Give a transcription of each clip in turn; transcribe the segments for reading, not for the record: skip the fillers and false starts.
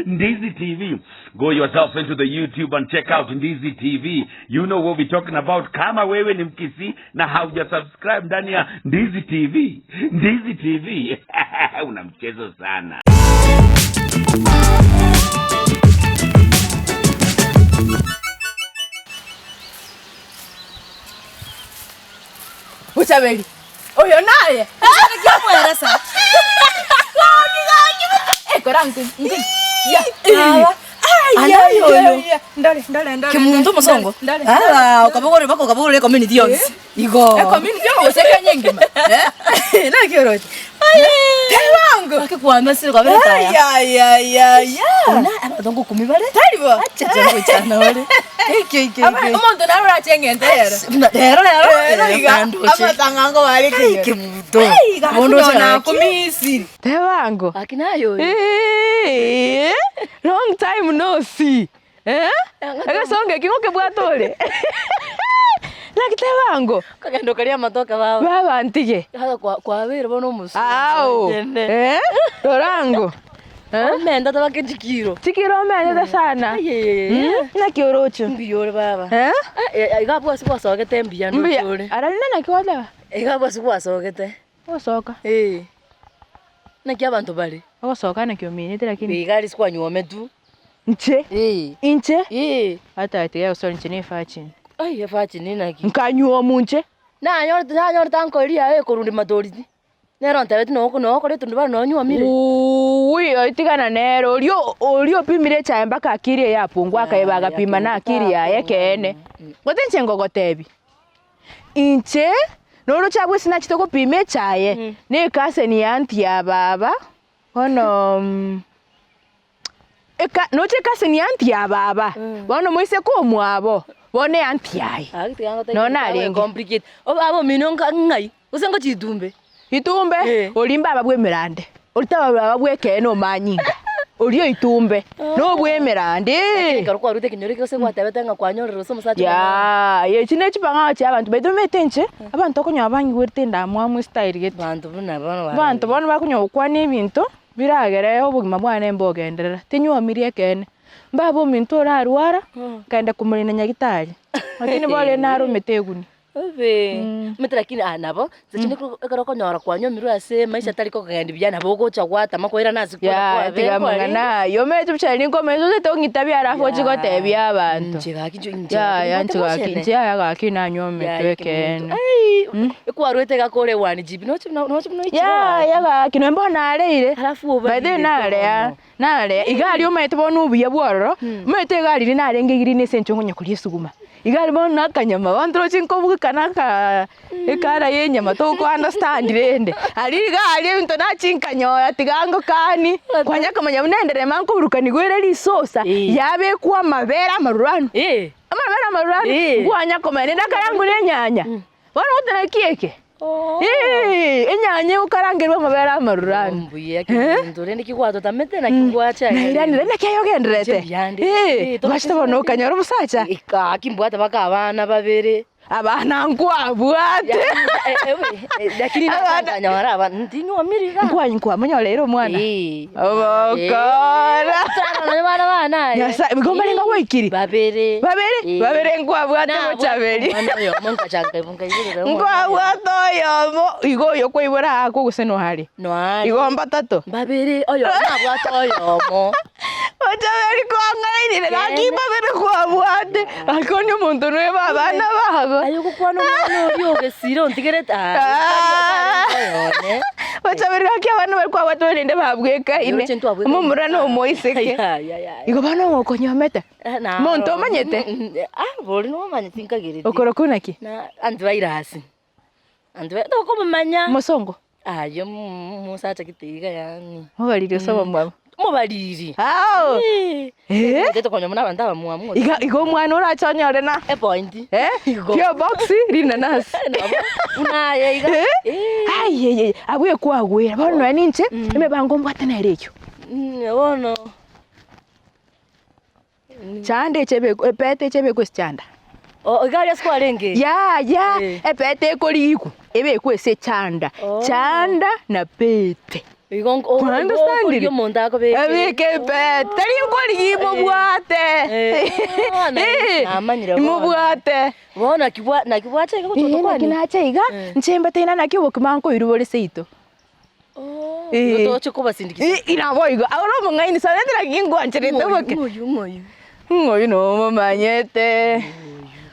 Ndizi TV. Go yourself into the YouTube and check out Ndizi TV. You know what we're talking about. Kama wewe ni Mkisii na hauja subscribe ndani ya Ndizi TV. Ndizi TV. Una mchezo sana. Bochaberi, oyo naye. Kiamweresa. Eh, kora nku nku. Ya. Aba. Ai, Ana oyo oyo. Ndore, ndore, ndore. Kemunto omosongo. Ndore. Aba, okabogore mpaka okabogore ecommunity yonsi. Igo. E community yonsi Kenya engima. Eh? Naki oroche? Tebango. Gaki kwamesire kwabere taya. Ai, ai, ai, ai. Buna abanto ngokumi bare. Tari bo. Acha acha goichana ore. Ekio ekio Aba- ekio. Omonto naro orache eng'ento ero. Buna rero rero. Rero iga, Ndoche. amatang'ango bare Ai, kinyoro. kemunto. Ai, gaki Bono oche nona gaki. nakumisiri. Tebango. Gaki naye oyo. Eeh, long time no see. Eh? Egesongo eki ngokebwata ore? Naki tebango. Okagenda okaria amatoke baba. Baba ntige. Sasa kwa kwabeire bono omosungu. Ao. Eh? Rora ango. Eh? Omenta tabake chikiro. Chikiro omentete sana. Ayeyeye. Naki oroche? Mbuya ore baba. Eh? Eh, iga abwo ase gwasogete mbuya Mbuya. ndoche ore. Ara rende naki gwateba? Iga abwo ase gwasogete. Ogosoka. Eh. Naki abanto bare? Ogosoka naki ominete lakini. Iga aria ase kwanywometwe. Inche? Eh. Inche? Eh. Ata tiga gosori inche ne efachini. Ai efachini naki? Nkanyuomwa inche. Nanyorete nanyorete uncle eria yaye ekorunda matoriti. Nere ontebeti noo noo okora etundubari noo nywomire. Wuuui oyo tigana nere oria oria opimire echae mpaka akili eye yapungua akaiba agapima na akili yaye ekeene. Gose inche ngogotebia, inche noroche abwo ase nachete gopima echae, na ecousin ya aunty ya baba, bono eka noche ecousin ya aunty ya baba, bono moiseke omwabo, bono eaunty yaye. Gaki tiga ngotebie Nonya narenge. complicate. Baba omino nka ng'ai? Gose ngochia itumbe? Itumbe, Eh. oria mbaba bw'emerande, oria taba baba bw'ekeene omanyinga, oria oitumbe, nobw'emerande Lakini ekero kwarure ekenyoro eke gose gwatebete ng'a kwanyorire gose omosacha omong'ao. Yaa, echi ne chipang'ao chia abanto baito omanyete inche, abanto okonyora banyigwerete endamwamu estyle gete. Abanto buna bono Abanto bono bakonya gokwana ebinto, biragere obogima bwane mbogenderera, tinywomiri ekeene. Mbaba ominto orarwara, nkaenda komorenda nyagetari, lakini bono rende naromete egunia. Obe, omanyete lakini aa nabo, inche ekero okonyora kwanyomirwe ase maisha atari kogendi buya nabo ogocha gwatama koirana ase kore Yaya kwabeire tiga amang'ana kwarenge. ayio, omanyete obochari ninkomanya totaete kong'itabia alafu oche gotebia abanto. Inche gaki inche inche Yaya gaki inche nimbwate gaki mochene. inche yaya gaki nanywometwe Yaya ekeene. Aii, ekwarwete iga kore one GB noche buna noche buna oichire Yaya gaki nonye bono nareire, Alafu by the obarire way narea, bono. narea, iga aria omanyete bono obuya bwa ororo, omanyete iga riria narenge green ase eng'encho nkonya koria esuguma. Iga aria bono na akanyama, bono torochi nkobweka na akaa ekara ya enyama toko understand rende. Aria iga aria ebinto nachia nkanyora tiga ngokani, kwanya komanya buna enderema nkoburukaniwa ere risosa, Eh. yabekwa amabere amaruranu, Eh. amabere amaruranu, Eh. nkwanya komanya rende akarangwa na enyanya, bono gose naki eke? Eeh, enyanya egokarangerwa amabere amaruranu. Mbuya kemunto rende ki gwatotamete naki gwacha Nairanire naki aye ogendererete? Inche mbuyande. Eeh, Eh, gwachete bono okanyora omosacha? Gaki mbwate mpaka abana babere. Abana nkwabwate. Lakini Abana- nkanyora abana ntinywomiri iga. Nkwa nkwamonyoreire omwana? Eh. Obokora. Tara abana bane aye. Nyasae, igo mbarenge gwaikiri? Babere. Babere? Eh. Babere nkwabwate Nabwate bochaberi. omwana oyomo nkachaka nkaigorera omwana oyomo. Nkwabwate oyomo, igo oyo kwaibora aa gose noare? Noare. Igo mbatato? Mbabere, oyomo nabwate oyomo. Bochaberi kwang'ainire gaki mbabere kwabwate, gaki onye omonto noebe abana babo. Aye ogokwana omwana oria ogesire ontigerete Ah. oyone. Bochaberi gaki abana baria kwabwate barende babwekaine, Oroche ntwabwekaine. omomura na omoiseke. Igo bono ng'okonyomete, monto omanyete? Ah, bori nomanyete nkagereti. Okorokwa naki? Na antivirus. Antivirus tokomomanya. Omosongo? Ayio omosacha gete iga yaani. Mobariri ase obomwabo? Omobariri. Ao! Eh. Eh? Tete konya buna abanto abamwamu. Iga igo omwana orache onyore na Epoint. eh? Igo. Pio box rinanasi. Nabo buna aye iga. Eh? Eh. Ayeyeye, abwo ekwagwera bono nonya ninche, emebango mbwate nere eyio. Bono. Chanda eche ebekwe epete eche ebekwe ase chanda. Oh, iga aria ase kwarenge? Yaya, Eh. epete ekorigwa ebekwe ase echanda, Oh. chanda na pete. Igo nko- o- Kwa igo understandire? okorigia omonto akobekere. Abeke epete, tari nkorigia imobwate. Eh, oh, na- Eh, namanyire bono. imobwate. Bono naki bwa naki bwacha iga gocha Ee, naki gotokwania? nacha iga, inche mbete ng'a naki obokima nkoirwa bore seito. Oh, Eh. igo toche kobasindikiza. Ii naboigo, aro na omong'aini sana ente naki nkwancherete Ng'oyu, oboke. ng'oyu, ng'oyu. Ng'oyu nomomanyete.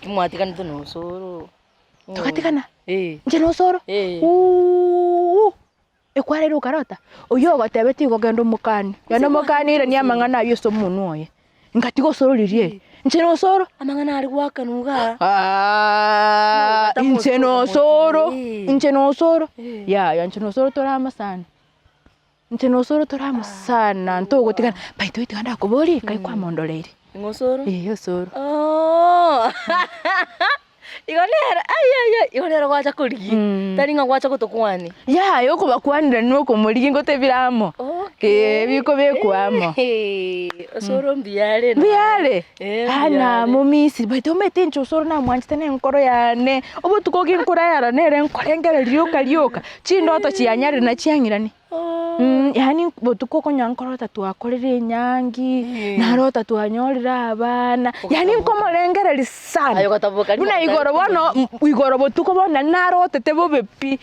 Ki mwatiganete na osoro. Ng'oyu. Togatigana? Eh. Inche na osoro? Eh. Uuuh, ekwarire okarota? Oyio ogotebetie igo genda omokanie, genda omokanie irania amang'ana ayio ase omonwa oye. Ngatiga osoro riria eri, inche na osoro? Amang'ana aria goakanwa igaa. Aaah, inche na osoro, inche na osoro, yaya inche na osoro tore amo sana, inche na osoro tore amo sana ntogotigana, by the way tiga ndakoborie, nkai kwamondoreire? Ng'a osoro? Eeh osoro. Ooh igo nere ai ai ai igo nere gwacha korigia, tari ng'a gwacha gotokwania. Yaya okobakwanera nokomorigia ngotebire amo, Okay. eh bikobekwa amo. Osoro mbuya are Mbuya are? Eh, Ah mbuya are. namomisiri by the way omanyete inche osoro namwanchete na enkoro yane, obotuko ginkorayara nere nkorengereria rioka rioka, chindoto chianyarire na chiang'irani. Yaani botuko okonyora nkorota twakorire enyangi, narota twanyorire abana, yaani nkomorengereria sana. Aye ogataboka Buna rimo igoro bono, igoro botuko bono nari narotete bobe pi,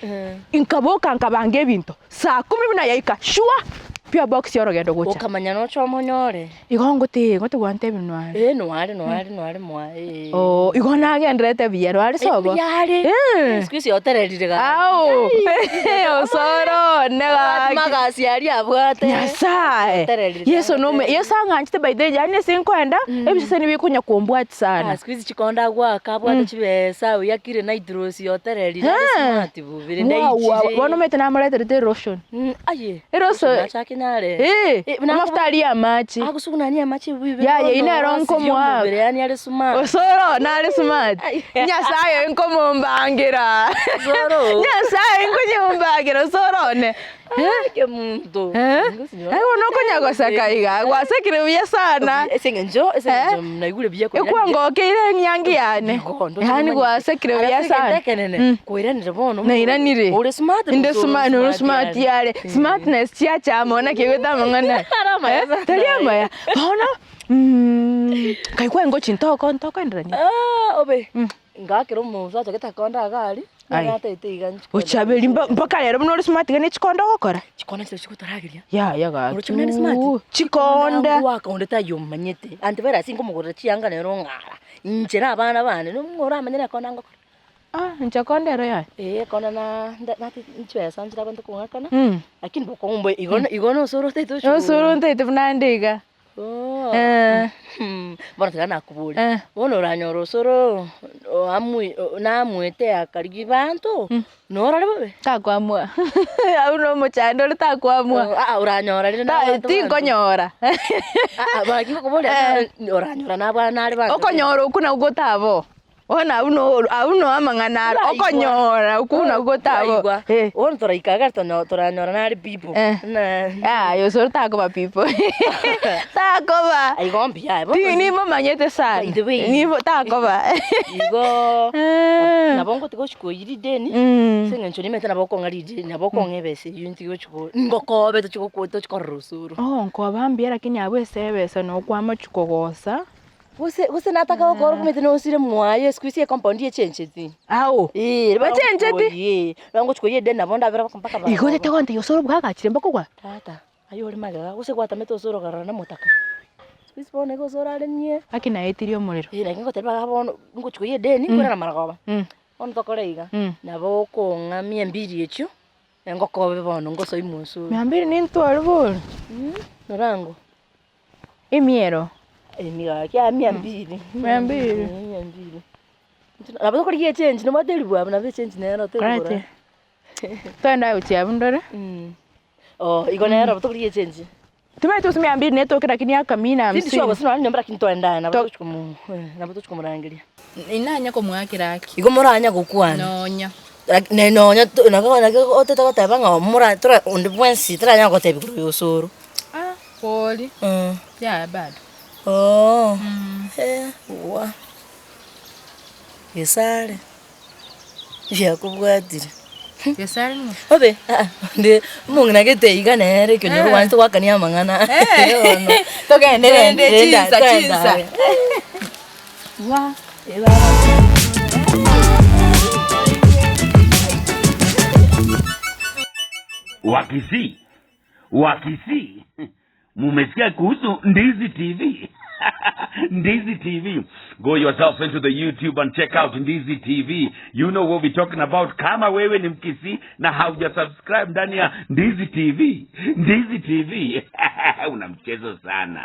nkaboka nkabanga ebinto, saa kumi buna yaika sure, pia box ya orogendo gocha. Okamanya noche omonyore. Igo ngote ngote gwantebia noare. Ee noare noare noare mwaye ee. Oo igo nagenderete buya noare sobo. Buya are. Eeh. Siku hizi otererire gaki. Ao osoro one gaki. Magasi aria abwate. Nyasaye. Otererire Yeso nome Yeso ang'anchete by the way yaani ase nkoenda ebiseseni bikonya kombwati sana. Ah, siku hizi chikonda agwaka abwate chibesa oyakire nitrosi otererire are smart bubere Wow, bono omanyete namoreterete erotion. Aye. Eroso Nachake nare. Eh, Eh, buna amafuta aria amache. Agosugunania amache buibe. Yaya, ine ero nkomoa. Omobere yani are smart. Osoro nare smart. Ai. Nyasaye nkomombangira. Osoro. Nyasaye nkonyombangera osoro one. Eh? Kemunto. Eh? Aye bono okonya goseka iga, gwasekire buya sana. Ase eng'encho, ase Eh? eng'encho naigure buya koira. Ekwangokeire eng'yangi yane. Yaani gwasekire buya sana. Ekenene. Koiranire bono. Nairanire. Ore smart. Inde smart, noro smart yare. Smartness chiacha amo naki egwete amang'ana aya. Tari amaya Eh, sana. tari amaya. Bono, nkaigwa ngochi ntoko ntokoenderania. Ah, obe. Ngakera omosacha gete akonda iga aria, Aye. nere atagete iga nchikonde. Ochaberi mba- mpaka rero buna ore smart iga ne chikonda ogokora? Chikonda nchire chigotorageria. Yaya gaki. Oroche buna ere smart? Chikonda. Ngoaka onde taiyo omanyete. Antivirus nkomogorera chianga nere ong'ara. Inche na abana bane, ning'o oramanye nekonda ngokora. Ah, inche konda ero yaya. Eeh konda na nda nati chibesa nchire abanto kong'akana, Mm. lakini bokong'u mbo igo igo nosoro otaete ochi Nosoro ntaete buna ande iga. Oh. Eh. Bono tiga nakoboria, Eh. bono oranyore osoro oamue naamwete akarigia banto, norore bobe? Takwamua, abwo na omochando ore takwamua. Aa oranyora rire Ta nabwate banto. tinkonyora. Aa naki ngokoboria oranyora nabana nare banto. Okonyora okwo nakwo gotaba oo. Bono abwo no abwo no amang'ana aro, okonyora okwo nakwo gotaba oo. Eh. Bono toraika iga tonyo toranyora nare people. Eh. Na Yaya osoro takoba people. Takoba. Igo mbuya bono. Ti nimomanyete sana. By the way. Nibo takoba. Igo Eh. nabo ngotiga gochi koyia rideni, Mm. ase eng'encho nimanyete nabo okong'a rideni, nabo okong'a ebesa eywo ntige gochi ko ngokobe tochi gokwa tochi korora osoro. Oh nkoba mbuya lakini abwo ase ebesa nokwama chikogosa. Gose gose nataka gokora omanyete nosire mwaye siku hizi ecompound echencheti. Ao. Eeh Bachencheti? Eeh, bagochi koyia edeni nabo ndabera mpaka Igo otete gontebia osoro bwagachire mpaka ogwa? Tata, aye ore magega, gose gwatamete osoro okarora na omotaka. Siku hizi bono iga osoro are nie. Gaki naetirie omorero. Eeh naki ngotebia iga bono, ngochi koyia edeni, nkoirana marogoba. Bono tokore iga, nabo okong'a mia mbili echio, ngokobe bono ngosoi mosoro. Mia mbili nintware bono? Norango. Emiero. Emigaki aa mia mbili. Mia mbili. Mia mbili. Nabo tokorigia echange nobwate eribu abwo nabo echange nero Korete. Twende aye gochia abwo ndore. Oh igo nero nabo tokorigia echange. Timanyeti gose mia mbili netoke lakini akamina Tindi sure hamsini. gose nonye nyomba lakini twende aye nabo To- tochi komo nabo tochi komorangeria. Inanya komoakera aki. Igo moranya gokwana. Nonya. Laki ne nonya to nabo naki otete goteba ng'a mora tora onde bwensi taranya gotebia korwa osoro. Ah, pori. Yaya bado. Oo, eh, wa. Gesare, biakobwatire. Gesare ning'o? Obe, aa, onde omong'ina gete iga nere ekenyoro Eh. gwanchete goakania amang'ana. Bono. Togende rende Renda, chinsa twenda. chinsa. Wa, ebaba. Wakisii, Wakisii, mumesikia kuhusu Ndizi TV? Ndizi TV. Go yourself into the YouTube and check out Ndizi TV. You know what we're talking about. Kama wewe ni Mkisii na hauja subscribe ndani ya Ndizi TV, Ndizi TV una mchezo sana.